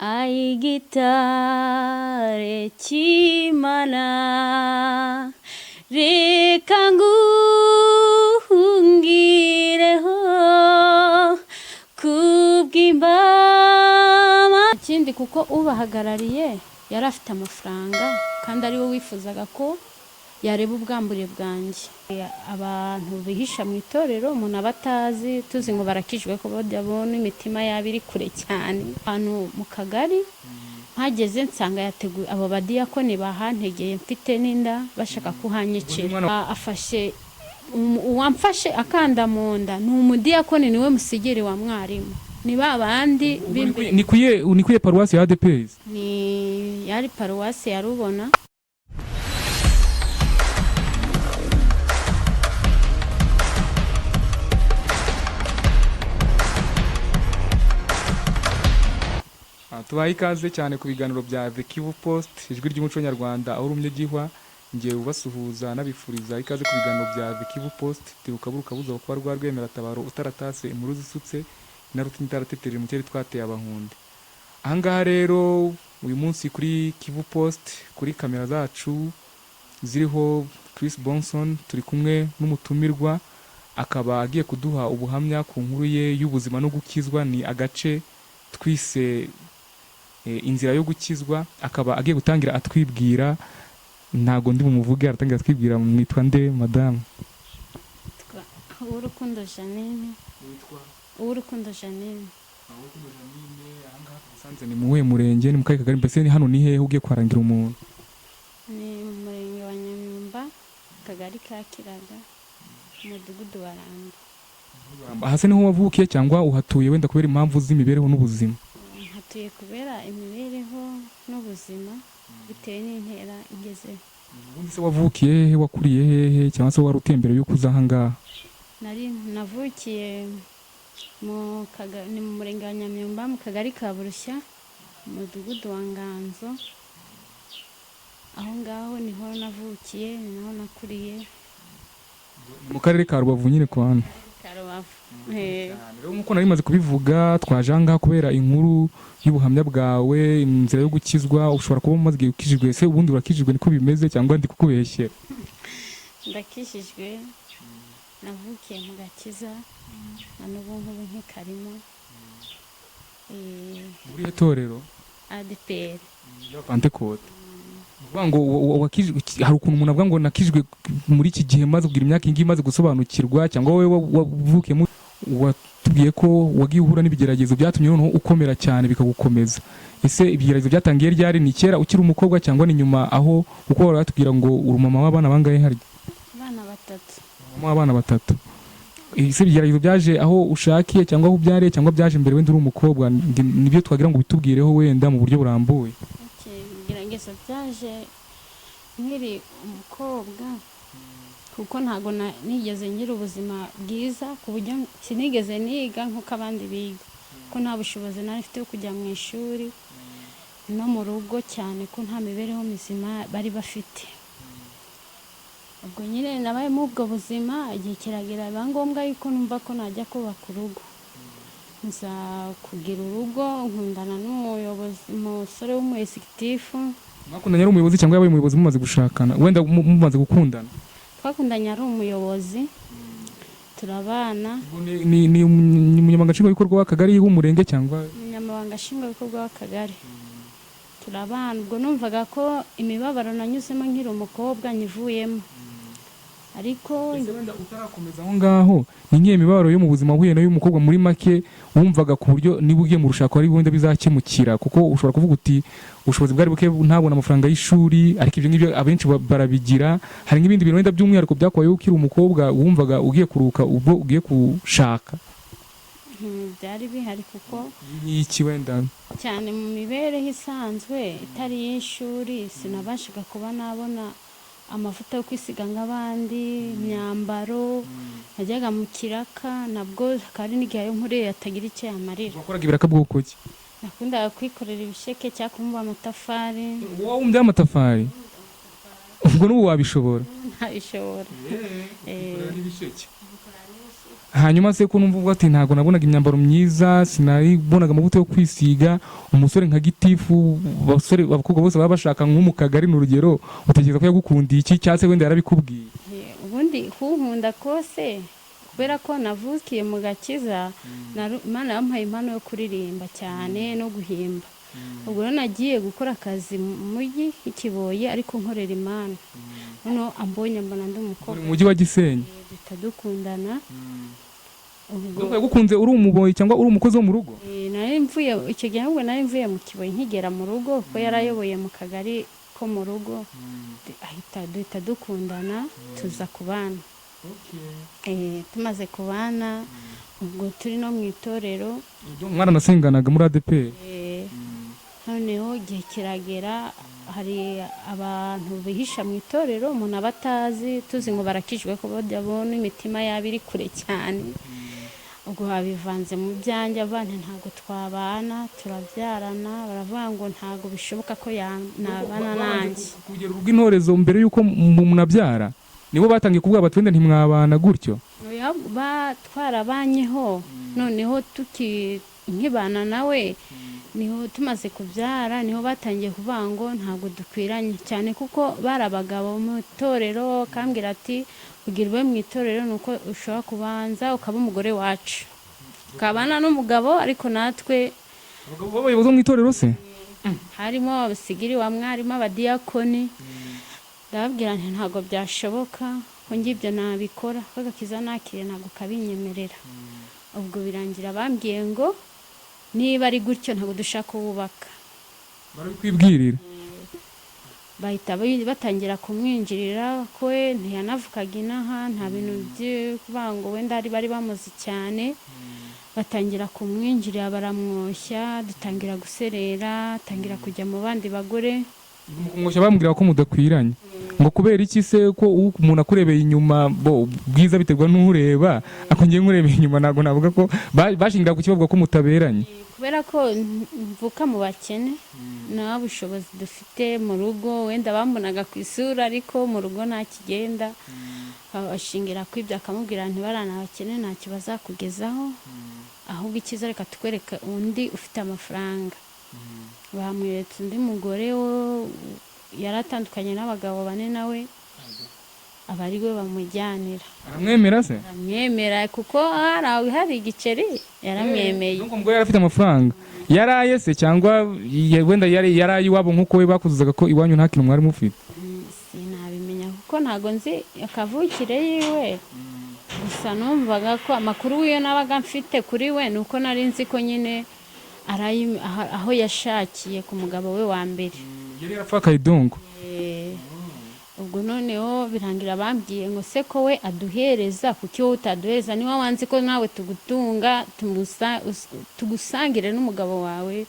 Ayigitare cy'Imana, reka nguhungireho kubw'imbama. Ikindi, kuko ubahagarariye yari afite amafaranga kandi ari we wifuzaga ko yareba ubwambure bwanjye. Abantu bihisha mu itorero umuntu aba atazi, tuzi ngo barakijwe, ko babona imitima yabo iri kure cyane. Ahantu mu kagari mpageze, nsanga yateguye abo badiyakoni bahantegeye mfite n'inda, bashaka kuhanyicira. Afashe uwamfashe akanda mu nda ni umudiyakoni, niwe musigiri wa mwarimu, ni ba bandi b'imbere. Ni kuye paruwasi ya ADEPR? Ni yari paruwasi ya Rubona. Tubaha ikaze cyane ku biganiro bya The Kivu Post, ijwi ry'umuco nyarwanda, aho urumye gihwa. Ngiye ubasuhuza nabifuriza ikaze ku biganiro bya The Kivu Post. Tiruka buza kuba rwa rwemera tabaro utaratase inkuru zisutse inaruti itaratetereje mu cyari twateye abahundi. Ahangaha rero uyu munsi kuri Kivu Post, kuri kamera zacu ziriho Chris Bonson, turi kumwe n'umutumirwa, akaba agiye kuduha ubuhamya ku nkuru ye y'ubuzima no gukizwa. Ni agace twise inzira yo gukizwa. Akaba agiye gutangira atwibwira, ntago ndi bumuvuge, aratangira atwibwira. Mwitwa nde, madamu? Uwurukundo Janine. Uwurukundo Janine. Musanze ni muwuhe murenge, ni mu kahe kagari, mbese ni hano ni hehe ugiye kuharangira umuntu? Ni mu murenge wa Nyamyumba, akagari ka Kiraga, umudugudu wa Ramba. Aha se niho wavukiye cyangwa uhatuye wenda kubera impamvu z'imibereho n'ubuzima? Hatuye kubera imibereho n'ubuzima, bitewe n'intera ngezeho. Ubundi se wavukiye hehe, wakuriye hehe, cyangwa se wari utembere yuko uza ahangaha? Nari navukiye ni mu murenge wa Nyamyumba, mu kagari ka Burushya, umudugudu wa Nganzo. Aho ngaho niho navukiye, ni naho nakuriye. Ni mu karere ka Rubavu nyine kwa hano? Ka Rubavu. Rero nk'uko nari maze kubivuga, twaje ahangaha kubera inkuru y'ubuhamya bwawe, inzira yo gukizwa. Ushobora kuba umaze igihe ukijijwe. Ese ubundi urakijijwe, niko bimeze cyangwa ndi kukubeshyera? Ndakijijwe, navukiye mu gakiza, na n'ubu ngubu nkikarimo. Muri irihe torero? ADEPR. Pantekote. Ni ukuvuga ngo hari ukuntu umuntu avuga ngo nakijwe muri iki gihe, maze kugira imyaka iyi ngiyi, maze gusobanukirwa, cyangwa wowe wavukiyemo. Watubwiye ko wagiye uhura n'ibigeragezo byatumye noneho ukomera cyane, bikagukomeza. Ese ibigeragezo byatangiye ryari? Ni kera ukiri umukobwa cyangwa ni nyuma aho? Kuko wari watubwira ngo uri umumama w'abana bangahe harya? Abana batatu. Mama w'abana batatu. Ese ibigeragezo byaje aho ushakiye cyangwa aho ubyariye, cyangwa byaje mbere wenda uri umukobwa? Nibyo twagira ngo bitubwireho wenda mu buryo burambuye. Okay, ibigeragezo byaje nkiri umukobwa, kuko ntabwo nigeze ngira ubuzima bwiza, ku buryo sinigeze niga nk'uko abandi biga, ko nta bushobozi nari mfite bwo kujya mu ishuri, no mu rugo cyane ko nta mibereho mizima bari bafite. Ubwo nyine nabayemo ubwo buzima, igihe kiragera biba ngombwa yuko numva ko najya kubaka urugo. Nza kugira urugo, nkundana n'umuyobozi, umusore w'umu exécutif. Mwakundanye ari umuyobozi cyangwa yabaye umuyobozi mumaze gushakana, wenda mumaze gukundana? Twakundanye ari umuyobozi, turabana. Ubwo ni umunyamabanga nshingwabikorwa w'akagari, w'umurenge cyangwa? Umunyamabanga nshingwabikorwa w'akagari. Turabana, ubwo numvaga ko imibabaro nanyuzemo nkiri umukobwa nyivuyemo, ariko Ese wenda utarakomeza aho ngaho, ni nk'iyo mibabaro yo mu buzima wahuye nayo y'umukobwa, muri make wumvaga ku buryo niba ugiye mu rushako ari wenda bizakemukira? Kuko ushobora kuvuga uti ubushobozi bwari buke, ntabona amafaranga y'ishuri, ariko ibyo ngibyo abenshi barabigira. Hari nk'ibindi bintu wenda by'umwihariko byakubayeho ukiri umukobwa, wumvaga ugiye kuruka ubwo ugiye gushaka? Byari bihari kuko Nk'iki wenda? Cyane mu mibereho isanzwe itari iy'ishuri, sinabashaga kuba nabona amavuta yo kwisiga nk'abandi, imyambaro. Najyaga mu kiraka, nabwo hakaba hari n'igihe ayo nkoreye atagira icyo yamarira. Wakoraga ibiraka bwoko ki? Nakundaga kwikorera ibisheke cyangwa kubumba amatafari. Wowe wumbye amatafari? Ubwo n'ubu wabishobora? Ntabishobora. N'ibisheke. Hanyuma se ko numva uvuga ati ntabwo nabonaga imyambaro myiza, sinabonaga amavuta yo kwisiga, umusore nka gitifu, abasore, abakobwa bose baba bashaka nko mu kagari, ni urugero, utekereza ko yagukundiye iki, cyangwa se wenda yarabikubwiye? Ubundi kunkunda kose, kubera ko navukiye mu gakiza, Imana yampaye impano yo kuririmba cyane no guhimba. Ubwo rero nagiye gukora akazi mu mujyi i Kiboye, ariko nkorera Imana. Noneho ambonye mbona ndi umukobwa. Mu mujyi wa Gisenyi? Duhita dukundana ubwo. Donc yagukunze uri umuboyi cyangwa uri umukozi wo mu rugo? Nari mvuye icyo gihe, ahubwo nari mvuye mu Kiboyi nkigera mu rugo, kuko yarayoboye mu kagari ko mu rugo. Ahita duhita dukundana, tuza kubana. Tumaze kubana, ubwo turi no mu itorero. Mwaranasenganaga muri ADEPR? Noneho igihe kiragera, hari abantu bihisha mu itorero umuntu aba atazi, tuzi ngo barakijwe, ko babona imitima yabo iri kure cyane. Ubwo babivanze mu byanjye, abana ntabwo twabana, turabyarana, baravuga ngo ntabwo bishoboka ko nabana nanjye. Kugera urw'intorezo mbere y'uko munabyara nibo batangiye kuvuga bati wenda ntimwabana gutyo? Oya, twarabanyeho, noneho tuki nkibana nawe, niho tumaze kubyara niho batangiye kuvuga ngo ntabwo dukwiranye, cyane kuko bari abagabo mu itorero. Kambwira ati kugira ube mu itorero ni uko ushobora kubanza ukaba umugore wacu, ukabana n'umugabo, ariko natwe. Abagabo b'abayobozi bo mu itorero se? Harimo abasigiri wa mwarimu, abadiyakoni. Ndababwira nti ntabwo byashoboka ko ngibyo nabikora, ko agakiza nakiriye ntabwo kabinyemerera. Ubwo birangira bambwiye ngo niba ari gutyo ntabwo dushaka kuwubaka. Barabikwibwirira? Bahita batangira kumwinjirira, ko we ntiyanavukaga inaha, nta bintu byo kuvuga ngo wenda bari bamuzi cyane. Batangira kumwinjirira, baramwoshya, dutangira guserera, atangira kujya mu bandi bagore. Mu kumwoshya bambwira ko mudakwiranye, ngo kubera iki se, ko umuntu akurebeye inyuma, bo bwiza biterwa n'ureba, ako ngiye nkurebeye inyuma ntabwo navuga ko bashingira ku kibavuga ko mutaberanye? Kubera ko mvuka mu bakene, nta bushobozi dufite mu rugo, wenda bambonaga ku isura ariko mu rugo nta kigenda. Bashingira ku ibyo, akamubwira ntibarana abakene ntacyo bazakugezaho, ahubwo icyiza reka tukwereke undi ufite amafaranga. Bamweretse undi mugore wo yari atandukanye n'abagabo bane, nawe aba ari we bamujyanira. Aramwemera se? Aramwemera, kuko hari igiceri, yaramwemeye. Nuko umugore yari afite amafaranga, yaraye se cyangwa wenda yari yaraye iwabo nk'uko we bakuzuzaga ko iwanyu nta kintu mwari mufite? Sinabimenya kuko ntabwo nzi akavukire yiwe. Gusa numvaga ko amakuru wiyo nabaga mfite kuri we ni uko nari nzi ko nyine aho yashakiye ku mugabo we wa mbere. Yari yarapfakaye donc? Ubwo noneho birangira bambwiye ngo se ko we aduhereza, kuki wowe utaduhereza? Niba wanzi ko nawe tugutunga, tugusangire n'umugabo wawe,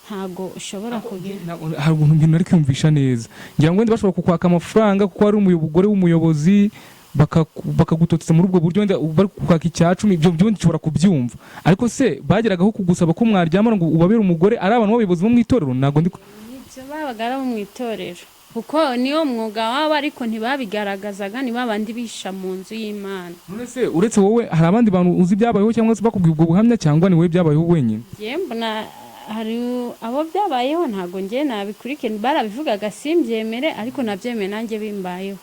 ntabwo ushobora kugira. Hari ukuntu ibintu ari kwiyumvisha neza, ngira ngo wenda bashobora kukwaka amafaranga kuko wari umugore w'umuyobozi, bakagutoteza muri ubwo buryo, wenda bari kukwaka 10%, ibyo byo nshobora kubyumva. Ariko se bageragaho kugusaba ko mwaryamana ngo ubabere umugore, ari abantu b'abayobozi bo mu itorero? Ntabwo ndi Ibyo babaga ari abo mu itorero, kuko niyo mwuga wabo, ariko ntibabigaragazaga, ni babandi bihisha mu nzu y'Imana. None se uretse wowe hari abandi bantu uzi byabayeho, cyangwa se bakubwiye ubwo buhamya, cyangwa ni wowe byabayeho wenyine? Njye mbona hari abo byabayeho, ntabwo njye nabikurikira. Barabivugaga simbyemere, ariko nabyemeye nanjye bimbayeho.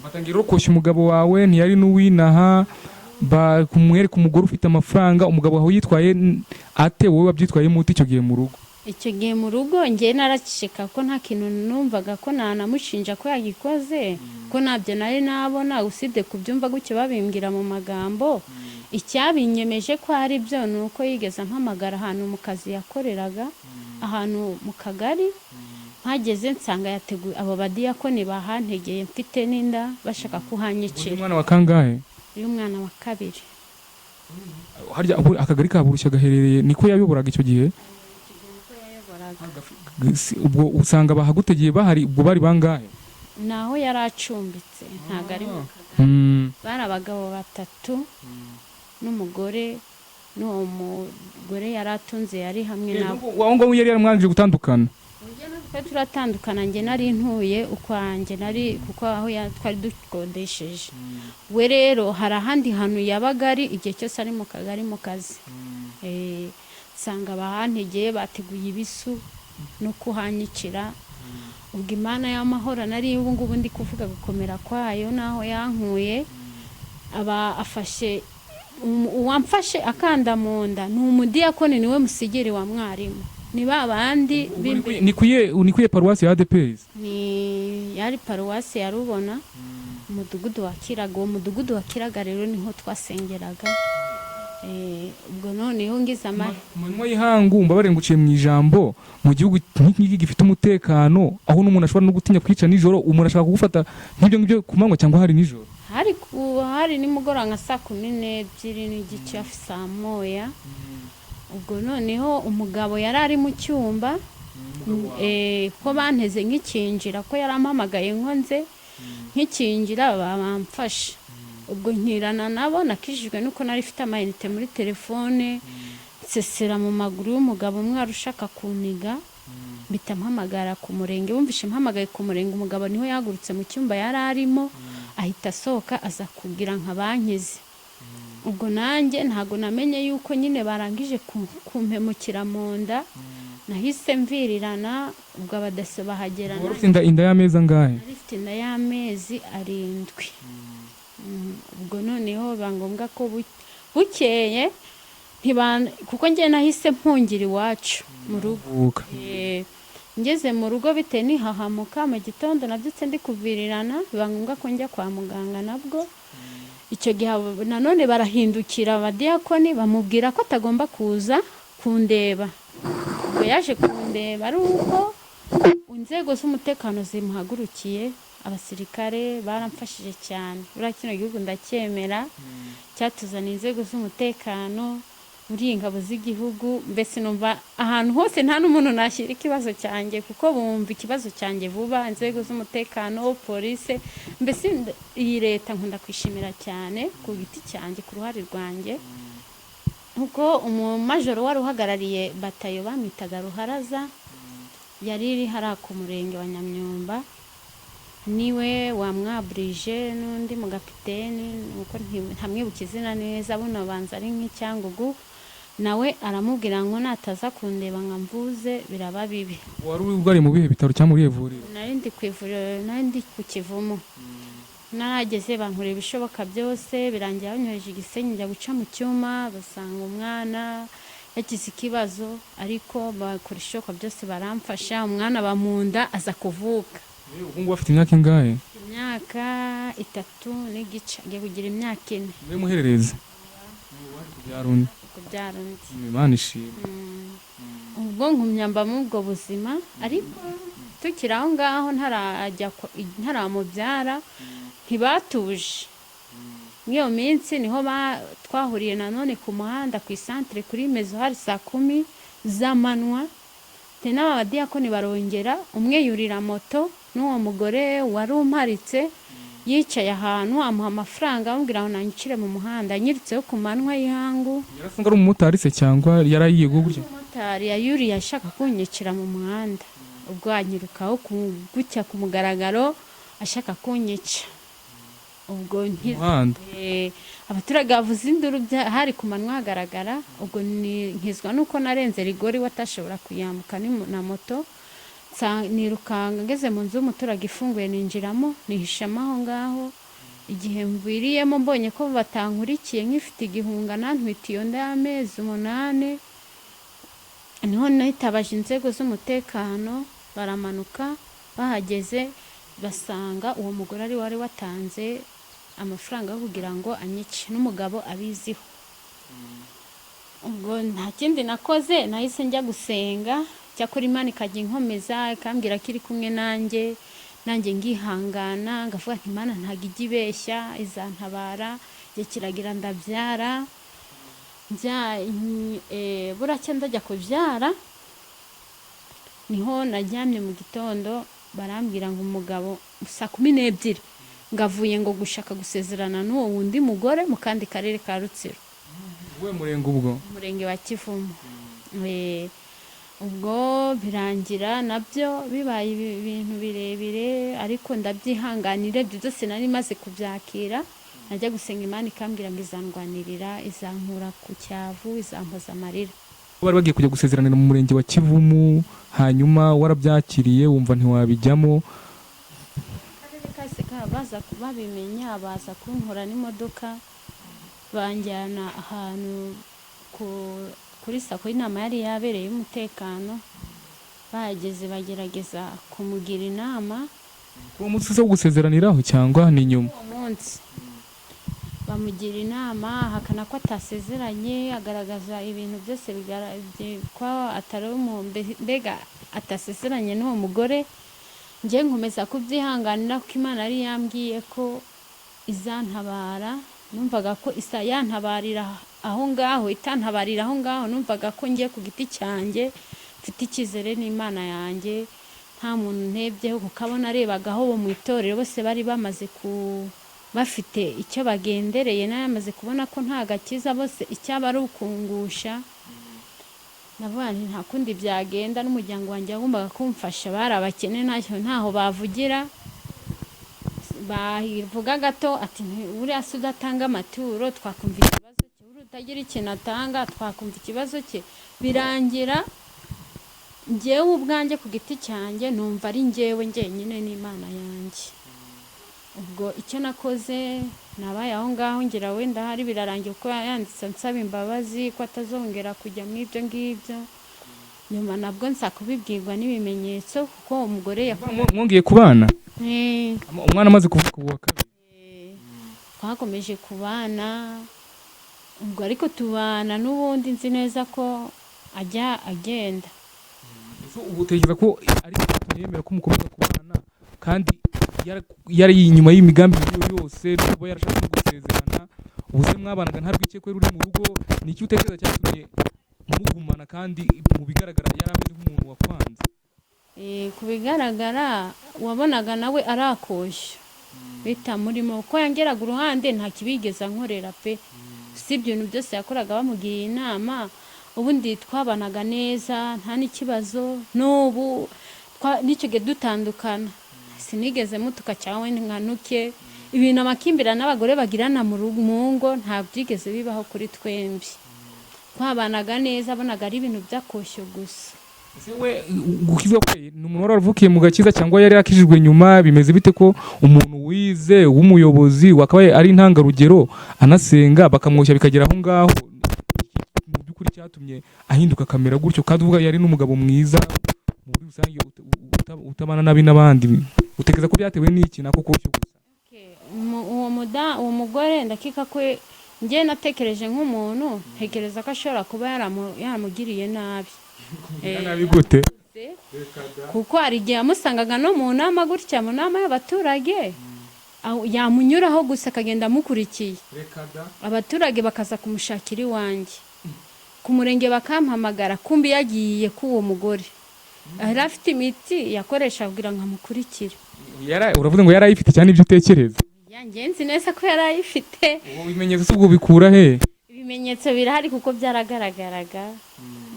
Batangira rero koshya umugabo wawe, ntiyari n'uwinaha, kumwereka umugore ufite amafaranga. Umugabo wawe yitwaye ate? Wowe wabyitwayemo ute icyo gihe mu rugo? Icyo gihe mu rugo njye naraceceka, ko nta kintu numvaga ko nanamushinja ko yagikoze, ko ntabyo nari nabona usibye kubyumva gutyo babimbwira mu magambo. Icyabinyemeje ko ari byo ni uko yigeze ampamagara ahantu mu kazi yakoreraga, ahantu mu kagari. Mpageze nsanga yateguye abo badiyakoni bahantegeye mfite n'inda, bashaka kuhanyicira. Umwana wa kangahe? Uyu mwana wa kabiri. Harya ubu akagari ka Burushya gaherereye, niko yayoboraga icyo gihe? Yayoboraga. Ubwo usanga bahagutegeye bahari, ubwo bari bangahe? Naho yari acumbitse, ntabwo ari mu kagari. Bari abagabo batatu n'umugore, n'uwo mugore yari atunze yari hamwe nabo. Aho ngaho yari yaramwangije gutandukana? Uburyo no Twe turatandukana, njye nari ntuye ukwanjye, nari kuko aho twari dukodesheje. We rero hari ahandi hantu yabaga ari igihe cyose ari mu kagari mu kazi. Nsanga bahantegeye, bateguye ibisu no kuhanyikira. Ubwo Imana y'amahoro nari ubu ngubu ndi kuvuga gukomera kwayo n'aho yankuye, aba afashe uwamfashe akanda mu nda ni umudiyakoni, niwe musigiri wa mwarimu, ni ba bandi b'imbere. Ni kuye paruwasi ya ADEPR? Ni yari paruwasi ya Rubona, umudugudu wa Kiraga. Uwo mudugudu wa Kiraga rero niho twasengeraga. Ubwo noneho ngize ama Manywa y'ihangu, mbabare nguciye mu ijambo, mu gihugu nk'iki gifite umutekano, aho n'umuntu ashobora no gutinya kwica nijoro, umuntu ashaka kugufata nk'ibyo ngibyo ku manywa cyangwa hari nijoro? Hari nimugoroba nka saa 12:30, hafi saa moya. Ubwo noneho umugabo yari ari mu cyumba, ko banteze nkikinjira, ko yarampamagaye ngo nze, nkikinjira bamfashe. Ubwo nkirana nabo, nakijijwe nuko nari mfite amayinite muri telefone, nsesera mu maguru y'umugabo umwe wari ushaka kuniga, mpita mpamagara ku murenge. Bumvishe mpamagaye ku murenge, umugabo niho yahagurutse mu cyumba yari arimo, ahita asohoka aza kugira nka bankize. Ubwo nanjye ntabwo namenye yuko nyine barangije kumpemukira mu nda, nahise mvirirana. Ubwo abadaso bahagera. Wari ufite inda y'amezi angahe? Nari mfite inda y'amezi 7. Ubwo noneho biba ngombwa ko bukeye kuko njye nahise mpungira iwacu mu rugo. Vuka. Ngeze mu rugo bitewe n'ihahamuka, mu gitondo nabyutse ndi kuvirirana, biba ngombwa ko njya kwa muganga. Nabwo icyo gihe nanone barahindukira abadiyakoni bamubwira ko atagomba kuza kundeba. Ubwo yaje kundeba ari uko inzego z'umutekano zimuhagurukiye. Abasirikare baramfashije cyane. Buriya kino gihugu ndacyemera, cyatuzaniye inzego z'umutekano, buriya ingabo z'igihugu. Mbese numva ahantu hose nta n'umuntu nashyira ikibazo cyanjye, kuko bumva ikibazo cyanjye vuba. Inzego z'umutekano, polise, mbese iyi leta nkunda kwishimira cyane ku giti cyanjye, ku ruhare rwanjye, kuko umumajoro wari uhagarariye batayo bamwitaga Ruharaza, yari iri hariya ku murenge wa Nyamyumba, niwe wamwaburije n'undi mugapiteni, nuko ntamwibuka izina neza, buno banza ari nk'icyangugu, nawe aramubwira ngo nataza kundeba ngo amvuze biraba bibi. Wari urwariye mu bihe bitaro cyangwa muri irihe vuriro? Nari ndi ku ivuriro, nari ndi ku Kivumu. Narageze bankorera ibishoboka byose, birangira banyoheje Igisenyi, njya guca mu cyuma, basanga umwana yagize ikibazo, ariko bakora ibishoboka byose baramfasha, umwana bamunda aza kuvuka. Ubu ngubu afite imyaka ingahe? Imyaka 3 n'igice, agiye kugira imyaka 4. Niwe muhererezi waje kubyara undi? Kubyara undi. Imana ishimwe. Ubwo nkumya mba muri ubwo buzima, ariko tukiri aho ngaho ntarajya ntaramubyara, ntibatuje. Muri iyo minsi niho twahuriye nanone ku muhanda, ku isantere, kuri mezo, hari saa 10 z'amanywa. Te n'aba badiyakoni barongera, umwe yurira moto n'uwo mugore wari umparitse yicaye ahantu, amuha amafaranga, amubwira ngo nanyicire mu muhanda, anyirutseho ku manywa y'ihangu. Yarafunga ari umumotari se cyangwa yarayiye gutya? Umumotari yayuriye ashaka kunyicira mu muhanda. Ubwo anyirukaho gutya ku mugaragaro ashaka kunyica. Ubwo Umuhanda. Abaturage bavuza induru, hari ku manywa hagaragara. Ubwo nkizwa nuko narenze rigori, we atashobora kuyambuka na moto. Nirukanga ngeze mu nzu y'umuturage ifunguye, ninjiramo, nihishamo aho ngaho. Igihe mviriyemo mbonye ko batankurikiye, nkifite igihunga, nantwite iyo nda y'amezi 8, niho nitabaje inzego z'umutekano, baramanuka. Bahageze basanga uwo mugore ari wari watanze amafaranga yo kugira ngo anyice, n'umugabo abiziho. Ubwo nta kindi nakoze, nahise njya gusenga. Cyakora Imana ikajya inkomeza, ikambwira ko iri kumwe nanjye, nanjye ngihangana, ngavuga nti Imana ntabwo ijya ibeshya, izantabara. Igihe kiragira ndabyara. Buracya ndajya kubyara, niho naryamye mu gitondo, barambwira ngo umugabo saa 12 ngavuye ngo gushaka gusezerana n'uwo wundi mugore mu kandi karere ka Rutsiro. We murenge ubwo? Umurenge wa Kivumu. Ubwo birangira nabyo bibaye ibintu birebire, ariko ndabyihanganira. Ibyo byose nari maze kubyakira, najya gusenga Imana ikambwira ngo izandwanirira, izankura ku cyavu, izampoza amarira. Bari bagiye kujya gusezeranira mu murenge wa Kivumu, hanyuma warabyakiriye, wumva ntiwabijyamo. Akarere kahise baza babimenya, baza kunkura n'imodoka, banjyana ahantu kuri SACCO, inama yari yabereye y'umutekano. Bahageze bagerageza kumugira inama. Uwo munsi se wo gusezeraniraho cyangwa ni nyuma? Uwo munsi bamugira inama, ahakana ko atasezeranye, agaragaza ibintu byose ko atari mbega atasezeranye n'uwo mugore. Njye nkomeza kubyihanganira kuko Imana yari yambwiye ko izantabara. Numvaga ko isa yantabarira aho ngaho, itantabarira aho ngaho, numvaga ko ngiye ku giti cyanjye mfite icyizere n'Imana yanjye, nta muntu ntebyeho, kuko abo narebagaho bo mu itorero bose bari bamaze ku bafite icyo bagendereye, nawe yamaze kubona ko nta gakiza, bose icyaba ari ukungusha. Navuga nti nta kundi byagenda, n'umuryango wanjye wagombaga kumfasha, bari abakene, ntacyo ntaho bavugira. Bavuga gato ati: "Buriya se udatanga amaturo twakumva ikibazo cye, buriya utagira ikintu atanga twakumva ikibazo cye." Birangira njyewe ubwanjye ku giti cyanjye numva ari njyewe njyenyine n'Imana yanjye. Ubwo icyo nakoze, nabaye aho ngaho ngira wenda hari birarangiye, kuko yanditse ansaba imbabazi ko atazongera kujya muri ibyo ngibyo. Nyuma nabwo nza kubibwirwa n'ibimenyetso, kuko uwo mugore Mwongeye kubana? Eh. Umwana amaze kuvuka ubu wa kabiri? Twakomeje kubana ubwo, ariko tubana n'ubundi nzi neza ko ajya agenda. Ese ubu utekereza ko ari icyatumye yemera ko mukomeza kubana, kandi yari inyuma y'imigambi mibi yose, no kuba yarashatse no gusezerana? Ubu se mwabanaga nta rwikekwe ruri mu rugo? Ni iki utekereza cyatumye mugumana, kandi mu bigaragara yari ameze nk'umuntu wakwanze? Ku bigaragara wabonaga nawe arakoshya bitamurimo, kuko yangeraga uruhande nta kibigeza ankorera pe. Usibye ibintu byose yakoraga bamugiriye inama, ubundi twabanaga neza, nta n'ikibazo. N'ubu n'icyo gihe dutandukana sinigeze mutuka cyangwa nkanuke. Ibintu amakimbirane abagore bagirana mu ngo nta byigeze bibaho kuri twembi. Twabanaga neza, abonaga ari ibintu by'akoshyo gusa. Ese we gukizwa kwe, ni umuntu wari waravukiye mu gakiza cyangwa yari yakijijwe nyuma? Bimeze bite ko umuntu wize w'umuyobozi wakabaye ari intangarugero, anasenga, bakamwoshya bikagera aho ngaho? Mu by'ukuri cyatumye ahinduka akamera gutyo, kandi uvuga yari n'umugabo mwiza muri rusange, utabana nabi n'abandi, utekereza ko byatewe n'iki, nako koshyo gusa? Uwo mugore, ndakeka ko njye natekereje nk'umuntu, ntekereza ko ashobora kuba yaramugiriye nabi. Nabi gute? Kuko hari igihe yamusangaga no mu nama gutya, mu nama y'abaturage, yamunyuraho gusa akagenda amukurikiye, abaturage bakaza kumushakira iwanjye ku murenge, bakampamagara, kumbi yagiye k'uwo mugore, yari afite imiti yakoresha kugira ngo amukurikire. Uravuze ngo yari ayifite cyane, ibyo utekereza? Yanjye nzi neza ko yari ayifite. Ubu bimenyetso se ubwo bikura he? Ibimenyetso birahari, kuko byaragaragaraga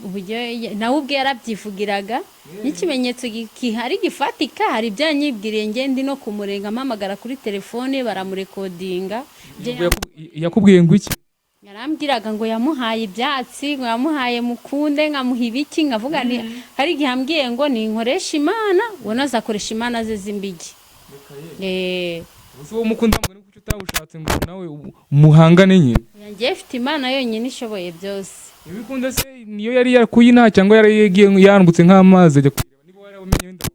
uburyo nawe ubwe yarabyivugiraga, n'ikimenyetso gihari gifatika, hari ibyo yanyibwiriye njye ndi no kumurenga, ampamagara kuri telefone, baramurekodinga. Ibyo Ubwo yakubwiye ngo iki? Yarambwiraga ngo yamuhaye ibyatsi, ngo yamuhaye mukunde, nkamuha ibiki, nkavuga nti hari igihe ambwiye ngo ninkoresha Imana, ubona azakoresha imana ze z'imbigi. Ubuse uwo mukunda mugani, kuki utawushatse ngo nawe muhangane nyine? Njye mfite Imana yonyine ishoboye byose. Ibikunda se niyo yari yarakuye inaha, cyangwa yari yagiye yambutse nk'amazi ajya kuyireba, niba waramenye wenda?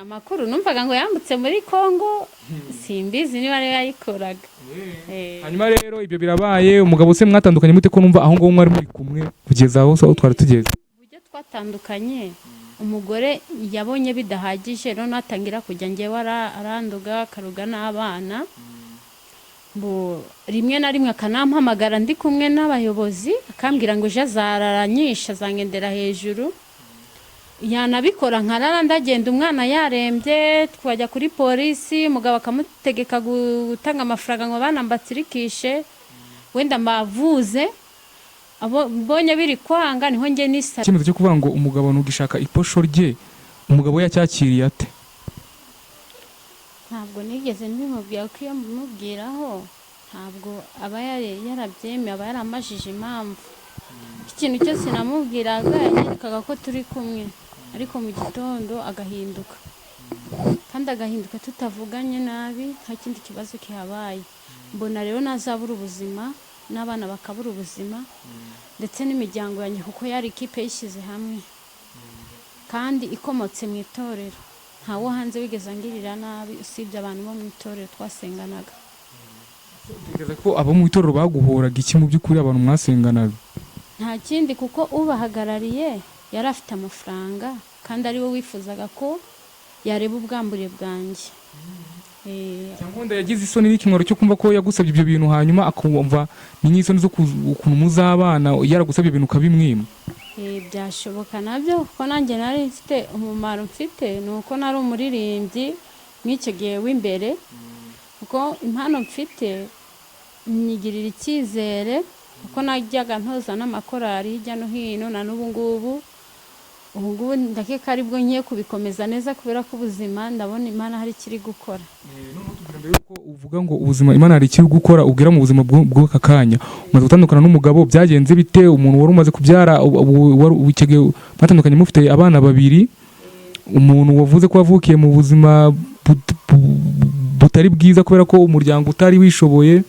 Amakuru numvaga ngo yambutse muri Congo, simbizi niba ariyo yayikoraga. Hanyuma rero ibyo birabaye, umugabo se mwatandukanye mute, ko numva aho ngaho mwari muri kumwe kugeza aho aho twari tugeze? Uburyo twatandukanye, umugore yabonye bidahagije, noneho atangira kujya njyewe aranduga, akaruga n'abana. Rimwe na rimwe akanampamagara ndi kumwe n'abayobozi, akambwira ngo ejo azararanyisha, azangendera hejuru. Yanabikora nkarara ndagenda, umwana yarembye, twajya kuri polisi, umugabo akamutegeka gutanga amafaranga ngo abana mbatsirikishe, wenda mbavuze. Abo mbonye biri kwanga niho njye nisaba. Icyemezo cyo kuvuga ngo umugabo ntugishaka iposho rye, umugabo we yacyakiriye ate? Ntabwo nigeze mbimubwira, kuko iyo mbimubwiraho ntabwo aba yarabyemeye, aba yaramajije impamvu. Ikintu cyose namubwiraga yanyerekaga ko turi kumwe, ariko mu gitondo agahinduka, kandi agahinduka tutavuganye nabi, nta kindi kibazo kihabaye. Mbona rero nazabura ubuzima n'abana bakabura ubuzima, ndetse n'imiryango yanjye, kuko yari ikipe yishyize hamwe kandi ikomotse mu itorero. Ntawo hanze wigeze angirira nabi usibye abantu bo mu itorero twasenganaga. Utekereza ko abo mu itorero baguhoraga iki mu by'ukuri, abantu mwasenganaga? Nta kindi, kuko ubahagarariye yari afite amafaranga, kandi ari we wifuzaga ko yareba ubwambure bwanjye. Cyangwa wenda yagize isoni n'ikimwaro cyo kumva ko yagusabye ibyo bintu, hanyuma akumva ni nk'isoni zo ukuntu muzabana yaragusabye ibintu ukabimwima. Byashoboka nabyo, kuko nanjye nari mfite umumaro mfite, ni uko nari umuririmbyi mw'icyo gihe w'imbere, kuko impano mfite nyigirira icyizere, kuko najyaga ntoza n'amakorari hirya no hino. Na n'ubu ngubu, ubu ngubu ndakeka aribwo ngiye kubikomeza neza, kubera ko ubuzima ndabona Imana hari ikiri gukora. Noneho tubwira, mbere yuko uvuga ngo ubuzima Imana hari ikiri gukora, ubwira mu buzima bw'aka kanya umaze gutandukana n'umugabo, byagenze bite? Umuntu wari umaze kubyara, icyo gihe mwatandukanye mufite abana babiri, umuntu wavuze ko wavukiye mu buzima butari bwiza kubera ko umuryango utari wishoboye,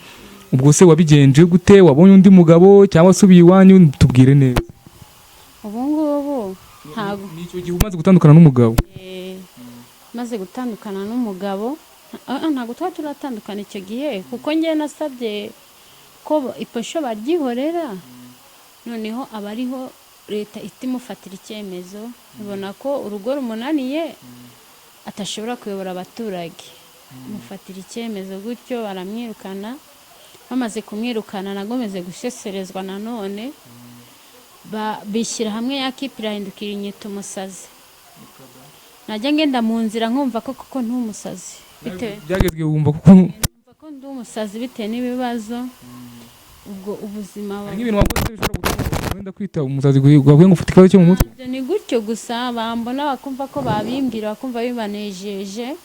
ubwo se wabigenje gute? Wabonye undi mugabo cyangwa asubiye iwanyu? Tubwire neza. Ubu ngubu ntabwo Ni icyo gihe umaze gutandukana n'umugabo. Maze gutandukana n'umugabo, ntabwo twari turatandukana icyo gihe, kuko njye nasabye ko iposho baryihorera, noneho aba ariho leta ihita imufatira icyemezo, ibona ko urugo rumunaniye, atashobora kuyobora abaturage, mufatira icyemezo gutyo baramwirukana. Bamaze kumwirukana nagomeze guseserezwa nanone, bishyira hamwe ya kipe irahindukira inyita umusazi. Najya ngenda mu nzira nkumva ko koko ndi umusazi bitewe Byagezwe wumva kuko Nkumva ko ndi umusazi bitewe n'ibibazo, ubwo ubuzima Hari nk'ibintu wakoze bishobora gutuma umuntu wenda kwita umusazi, wavuye ngo ufite ikibazo cyo mu mutwe? Ntabyo, ni gutyo gusa bambona bakumva ko babimbwira, bakumva bibanejeje.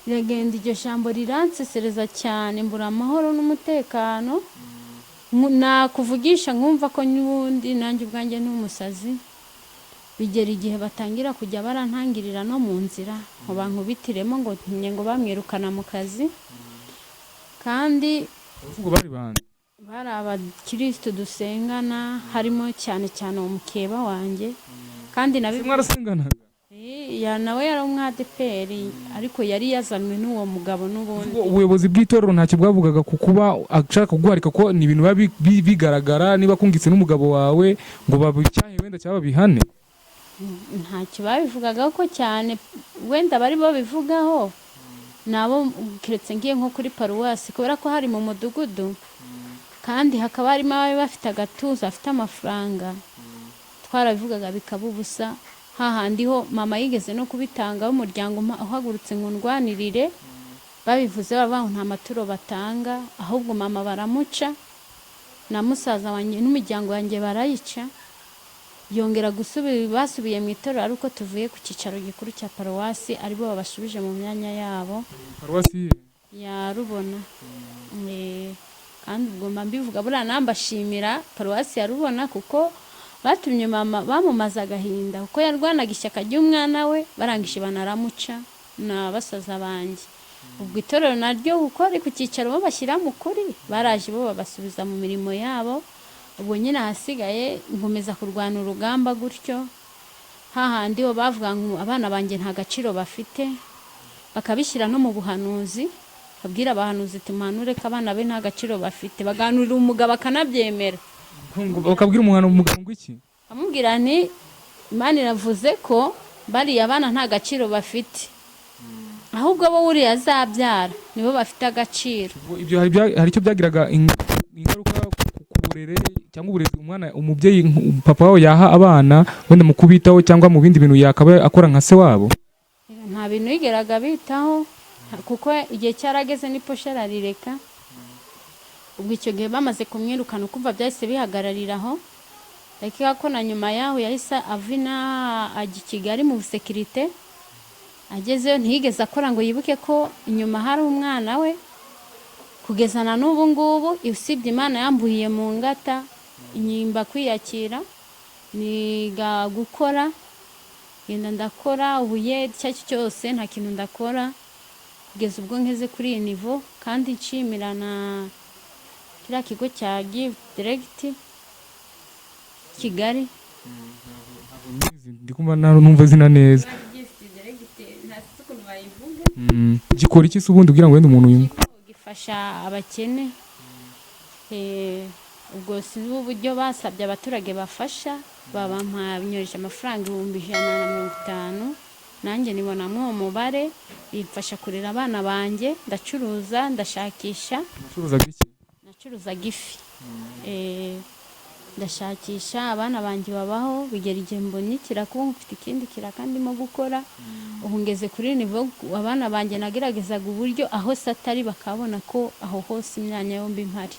Biragenda, iryo jambo riransesereza cyane, mbura amahoro n'umutekano. Nakuvugisha nkumva ko n'ubundi nanjye ubwanjye ni umusazi. Bigera igihe batangira kujya barantangirira no mu nzira ngo bankubitiremo, ngo ntinye ngo bamwirukana mu kazi, kandi Ubwo bari bande? Bari abakirisitu dusengana, harimo cyane cyane uwo mukeba wanjye, kandi nabi Ese mwarasenganaga? Ya, nawe yari umwadeperi, ariko yari yazanwe n'uwo mugabo n'ubundi. Ubwo ubuyobozi bw'itorero ntacyo bwavugaga ku kuba ashaka kuguharika, ko ni ibintu biba bigaragara niba kungitse n'umugabo wawe, ngo babicyahe wenda cyangwa babihane? Ntacyo babivugagaho ko cyane, wenda bari babivugaho nabo keretse ngiye nko kuri paruwasi, kubera ko hari mu mudugudu kandi hakaba harimo abari bafite agatuza, bafite amafaranga. Twarabivugaga bikaba ubusa. Hahandi ho mama yigeze no kubitanga, umuryango uhagurutse ngo ndwanirire, babivuze bavuga ngo nta maturo batanga, ahubwo mama baramuca na musaza wanjye n'umuryango wanjye barayica. Yongera gusubira, basubiye mu itorero ari uko tuvuye ku cyicaro gikuru cya paruwasi, aribo babasubije mu myanya yabo. Paruwasi? Ya Rubona. Kandi ubwo mba mbivuga buriya nambashimira paruwasi ya Rubona, kuko batumye mama bamumaze agahinda, kuko yarwanaga ishyaka ry'umwana we, barangije banaramuca na basaza banjye. Ubwo itorero naryo, kuko ari ku cyicaro bo bashyira mu kuri, baraje bo babasubiza mu mirimo yabo. Ubwo nyine ahasigaye nkomeza kurwana urugamba gutyo, hahandi bo bavuga ngo abana banjye nta gaciro bafite, bakabishyira no mu buhanuzi, babwira abahanuzi tumuhanure ko abana be nta gaciro bafite, baganurira umugabo akanabyemera. Bakabwira umuhano umugabo ngo iki? Amubwira nti Imana iravuze ko bariya bana nta gaciro bafite, ahubwo bo uriya azabyara nibo bafite agaciro. Ubwo ibyo hari icyo byagiraga ingaruka ku burere cyangwa uburezi umwana, umubyeyi papa wabo yaha abana, wenda mu kubitaho cyangwa mu bindi bintu yakaba akora nka se wabo? Nta bintu yigeraga bitaho, kuko igihe cyarageze n'iposha ararireka. Ubwo icyo gihe bamaze kumwirukana, ukumva byahise bihagararira aho. Ndakeka ko na nyuma yaho yahise avina ajya i Kigali mu busekirite. Agezeyo ntiyigeze akora ngo yibuke ko inyuma hari umwana we. Kugeza na n'ubu ngubu, usibye Imana yambuhiye mu ngata, inyimba kwiyakira, niga gukora, ngenda ndakora ubuye, icyo ari cyo cyose, nta kintu ndakora kugeza ubwo ngeze kuri iyi niveau. Kandi nshimira na kiriya kigo cya Give Direct Kigali. Ndi kumva numva zina neza. Gikora iki se ubundi, kugira ngo wenda umuntu yumve? Gifasha abakene. Ubwo sinzi uburyo basabye abaturage bafasha, babampa, amafaranga 150,000, nanjye nibonamo uwo mubare, bimfasha kurera abana banjye. Ndacuruza, ndashakisha. Ucuruzaga iki? Nacuruzaga ifi. Ndashakisha, abana banjye babaho. Bigera igihe mbonye ikiraka, ubu mfite ikindi kiraka ndimo gukora. Ubu ngeze kuri niveau abana banjye nageragezaga uburyo aho se atari bakabona ko aho hose imyanya yombi mpari,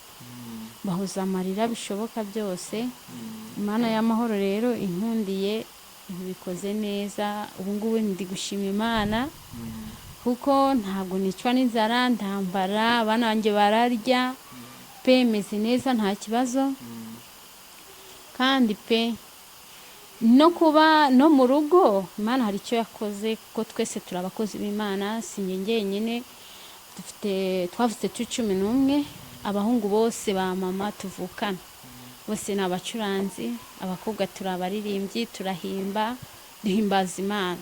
bahoza amarira bishoboka byose. Imana y'amahoro rero inkundiye ibikoze neza. Ubu ngubu ndi gushima Imana kuko ntabwo nicwa n'inzara, ndambara, abana banjye bararya pe, meze neza, nta kibazo. Kandi pe, no kuba no mu rugo Imana hari icyo yakoze, kuko twese turi abakozi b'Imana, si njye njyenyine. Dufite, twavutse turi 11, abahungu bose ba mama tuvukana bose ni abacuranzi, abakobwa turi abaririmbyi, turahimba, duhimbaza Imana.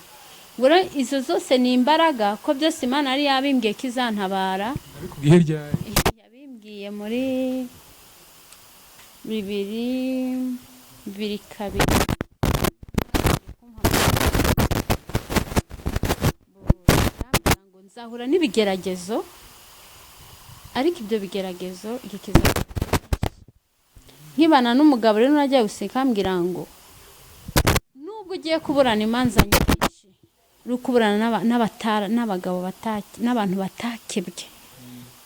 Ubwo rero izo zose ni imbaraga, ko byose Imana yari yabimbwiye ko izantabara. Nabikubwiye ryari? Yabimbwiye muri 2022. Irambwira ngo nzahura n'ibigeragezo, ariko ibyo bigeragezo igihe kizaza. Nkibana n'umugabo rero, najya guseka, ambwira ngo nubwo ugiye kuburana imanza nyinshi, uri kuburana n'abagabo n'abantu batakebwe,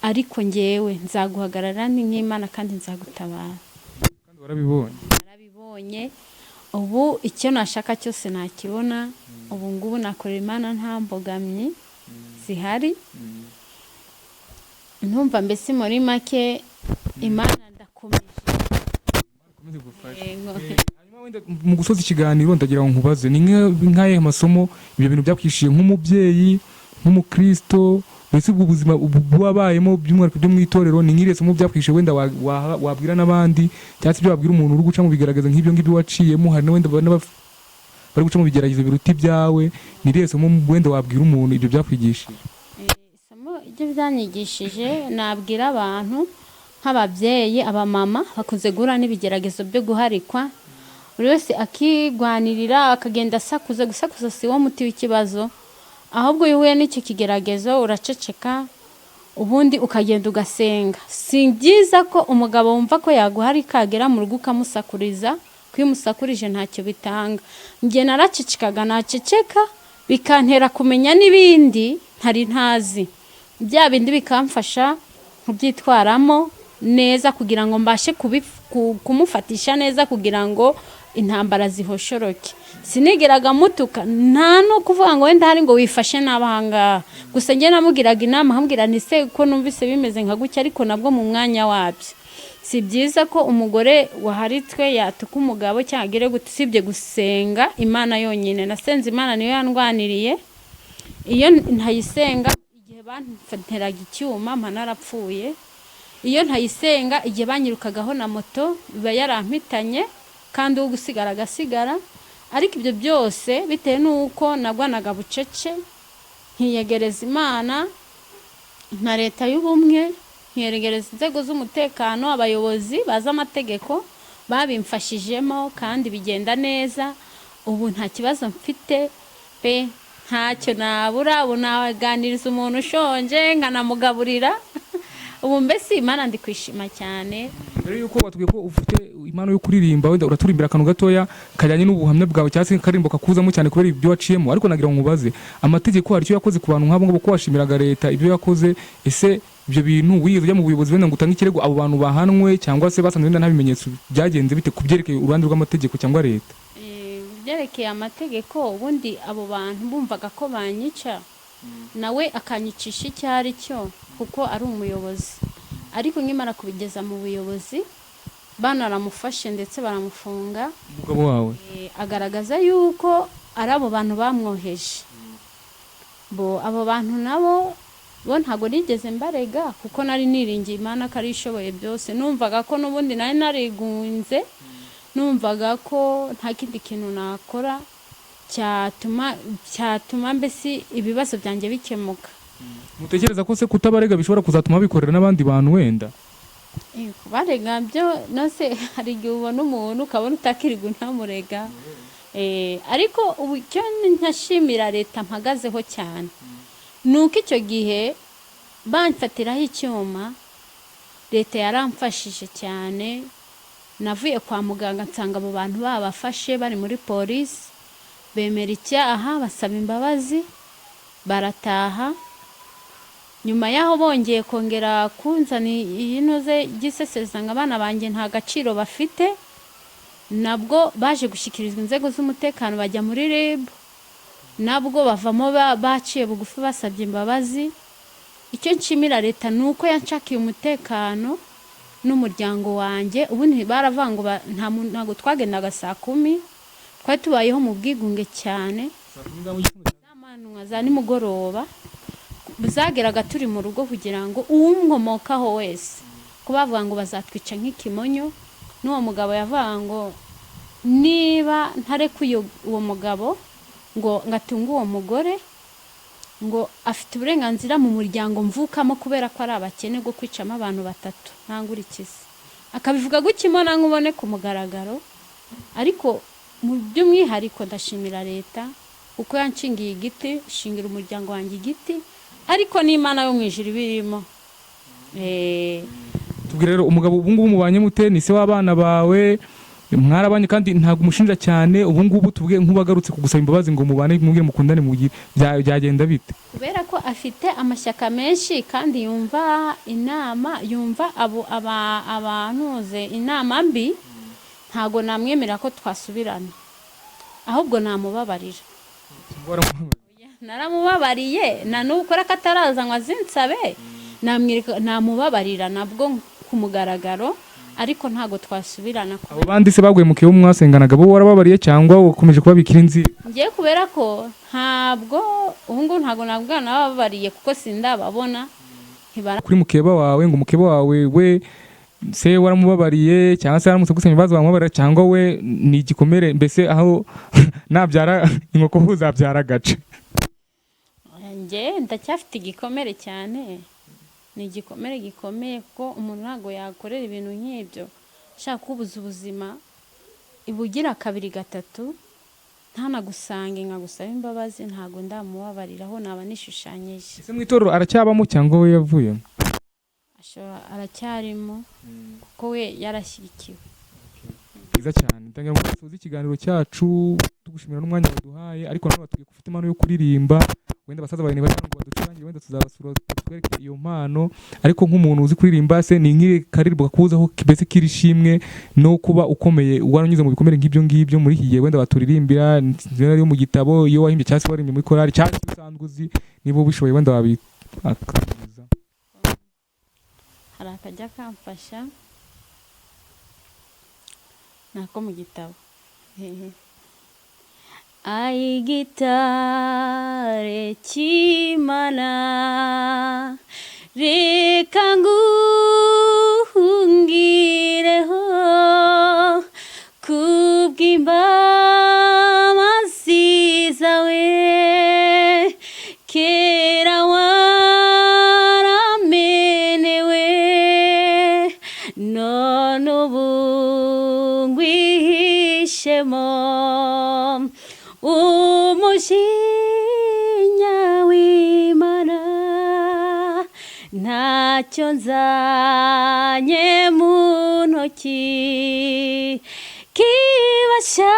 ariko ngewe nzaguhagarara ni nk'Imana kandi nzagutabara. Kandi warabibonye? Narabibonye. Ubu icyo nashaka cyose nakibona. Ubu ngubu nakorera Imana nta mbogamyi zihari. Ntumva mbese muri make Imana ndakomeje. Ikomeze igufashe. Yego. Hanyuma wenda mu gusoza ikiganiro, ndagira ngo nkubaze ni nk'ayahe masomo ibyo bintu byakwishyuye nk'umubyeyi, nk'umukristo, mbese ubwo buzima wabayemo, by'umwihariko byo mu itorero, ni nk'irihe somo byakwishyuye wenda wabwira n'abandi, cyangwa se ibyo wabwira umuntu uri guca mu bigaragaza nk'ibyo ngibyo waciyemo? Hari n'wenda bari guca mu bigeragezo biruta ibyawe. Ni irihe somo wenda wabwira umuntu ibyo byakwigishije? Isomo ibyo byanyigishije nabwira abantu nk'ababyeyi, abamama bakunze guhura n'ibigeragezo byo guharikwa, buri wese akigwanirira, akagenda asakuza. Gusakuza si wo muti w'ikibazo, ahubwo iyo uhuye n'icyo kigeragezo uraceceka, ubundi ukagenda ugasenga. Si byiza ko umugabo wumva ko yaguharika agera mu rugo ukamusakuriza, kuko iyo umusakurije ntacyo bitanga. Njye naracecekaga, naceceka bikantera kumenya n'ibindi ntari ntazi, bya bindi bikamfasha kubyitwaramo neza kugira ngo mbashe kumufatisha neza, kugira ngo intambara zihoshoroke. Sinigeraga mutuka, nta no kuvuga ngo wenda hari ngo wifashe nabi ahangaha. Gusa njye namugiraga inama, nkambwira nti: "Se ko numvise bimeze nka gutya?" Ariko nabwo mu mwanya wabyo. Si byiza ko umugore waharitswe yatuka umugabo cyangwa agere gute, usibye gusenga Imana yonyine. Nasenze Imana, niyo yandwaniriye. Iyo ntayisenga, igihe banteraga icyuma mpa narapfuye. Iyo ntayisenga, igihe banyirukagaho na moto biba yarampitanye, kandi uwo gusigara agasigara. Ariko ibyo byose bitewe n'uko nagwanaga bucece, nkiyegereza Imana na Leta y'Ubumwe, nkiyegereza inzego z'umutekano, abayobozi bazi amategeko babimfashijemo kandi bigenda neza. Ubu nta kibazo mfite pe, ntacyo nabura. Ubu naganiriza umuntu ushonje nkanamugaburira. Ubu mbese Imana ndi kwishima cyane. Mbere yuko watubwiye ko ufite impano yo kuririmba, wenda uraturimbira akantu gatoya kajyanye n'ubuhamya bwawe, cyangwa se akaririmbo kakuzamo cyane kubera ibyo waciyemo. Ariko nagira ngo nkubaze, amategeko hari icyo yakoze ku bantu nk'abo ngabo, ko washimiraga leta ibyo yakoze? Ese Ibyo bintu wigeze ujya mu buyobozi wenda ngo utange ikirego, abo bantu bahanwe, cyangwa se basanze wenda nta bimenyetso, byagenze bite ku byerekeye uruhande rw'amategeko cyangwa leta? Byerekeye amategeko, ubundi abo bantu bumvaga ko banyica, nawe akanyicisha icyo ari cyo kuko ari umuyobozi. Ariko nkimara kubigeza mu buyobozi, banaramufashe ndetse baramufunga. Umugabo wawe? Agaragaza yuko ari abo bantu bamwoheje. Bo abo bantu nabo bo ntabwo nigeze mbarega, kuko nari niringiye Imana ko ari ishoboye byose. Numvaga ko n'ubundi nari narigunze, numvaga ko nta kindi kintu nakora cyatuma mbese ibibazo byanjye bikemuka. Mutekereza ko se kutabarega bishobora kuzatuma bikorera n'abandi bantu wenda? Kubarega byo nose hari igihe ubona umuntu ukabona utakirirwa unamurega. Ariko ubu icyo ntashimira leta mpagazeho cyane ni uko icyo gihe bamfatiraho icyuma, leta yaramfashije cyane. Navuye kwa muganga nsanga abo bantu babafashe bari muri polisi, bemera icyaha, basaba imbabazi, barataha. Nyuma y'aho bongeye kongera kunzana iyi ntuze giseseza ngo abana banjye nta gaciro bafite, nabwo baje gushyikirizwa inzego z'umutekano, bajya muri RIB, nabwo bavamo baciye bugufi, basabye imbabazi. Icyo nshimira leta ni uko yanshakiye umutekano n'umuryango wanjye. Ubundi baravuga ngo ntabwo twagendaga saa 10, twari tubayeho mu bwigunge cyane. Z'amanywa, za nimugoroba zageraga turi mu rugo, kugira ngo uwumwomokaho wese, ko bavuga ngo bazatwica nk'ikimonyo. N'uwo mugabo yavuga ngo niba ntarekuye uwo mugabo ngo ngatunge uwo mugore, ngo afite uburenganzira mu muryango mvukamo, kubera ko ari abakene, bwo kwicamo abantu batatu nta nkurikizi. Akabivuga gutya imbona nkubone ku mugaragaro. Ariko mu by'umwihariko ndashimira leta kuko yanshingiye igiti, ishingira umuryango wanjye igiti, ariko n'Imana yo mu ijuru ibirimo. Tubwire rero, umugabo ubu ngubu mubanye mute? Ni se w'abana bawe, mwarabanye kandi ntabwo umushinja cyane. Ubu ngubu tuvuge nk'ubagarutse kugusaba imbabazi ngo mubane, mubwire mukundane, byagenda bite? Kubera ko afite amashyaka menshi kandi yumva inama, yumva abo abantuze inama mbi, ntabwo namwemerera ko twasubirana, ahubwo namubabarira. Naramubabariye na n'ubu ukora ko ataraza ngo azinsabe, namwereka, namubabarira nabwo ku mugaragaro, ariko ntabwo twasubirana. Abo bandi se baguye mu kibo mwasenganaga, bo warababariye cyangwa ukomeje kubabikira inzira? Ngiye kubera ko ntabwo ubu ngubu ntabwo navuga nabababariye, kuko sindababona, ntibara. Kuri mukeba wawe, ngo mukeba wawe we se waramubabariye, cyangwa se aramutse agusaba imbabazi wamubabarira, cyangwa we ni igikomere, mbese aho nabyara inkoko uzabyara agace? Njye ndacyafite igikomere cyane, ni igikomere gikomeye, kuko umuntu ntabwo yakorera ibintu nk'ibyo ashaka kubuza ubuzima ibugira kabiri gatatu, ntanagusange nkagusaba imbabazi. Ntabwo ndamubabarira, aho naba nishushanyije. Ese mu itorero aracyabamo cyangwa we yavuyemo? Aracyarimo kuko we yarashyigikiwe. Byiza cyane. Ndagira ngo dusoze ikiganiro cyacu tugushimira n'umwanya waduhaye, ariko nanone batubwiye ko ufite impano yo kuririmba. Wenda abasaza bawe ntibari hano ngo baducurangire, wenda tuzabasura batwereke iyo mpano. Ariko nk'umuntu uzi kuririmba se, ni nk'iri karirimbo kakuzaho mbese k'iri shimwe no kuba ukomeye, waranyuze mu bikomere nk'ibyo ngibyo muri iki gihe, wenda baturirimbira niba ari mu gitabo iyo wahimbye, cyangwa se waririmbye muri korali, cyangwa se usanzwe uzi, niba ubishoboye wenda wabikatuza. Hari akajya kamfasha nako mu gitabo. Ayigitare cy'Imana, reka nguhungireho kubw'imbabazi zawe. Kera waramenewe, none ubu ngwihishemo umujinya w'Imana. Ntacyo nzanye mu ntoki kibasha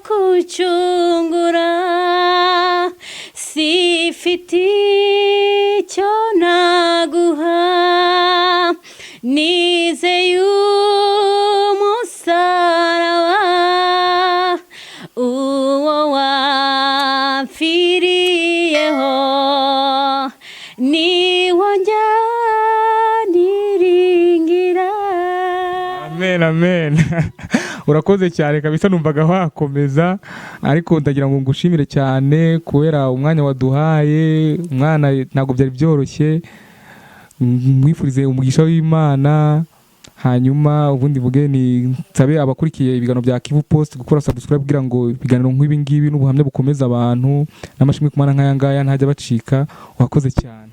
kucungura, sifite icyo naguha. Wapfiriyeho, niwo njya niringira. Amen, amen. Urakoze cyane kabisa. Numvaga wakomeza, ariko ndagira ngo ngushimire cyane kubera umwanya waduhaye. Umwana ntabwo byari byoroshye. Mwifurize umugisha w'Imana. Hanyuma ubundi mvuge ni nsabe abakurikiye ibiganiro bya Kivu Post gukora subscribe kugira ngo ibiganiro nk'ibi ngibi n'ubuhamya bukomeza abantu n'amashimwe ku Mana nk'aya ngaya ntajya bacika. Wakoze cyane.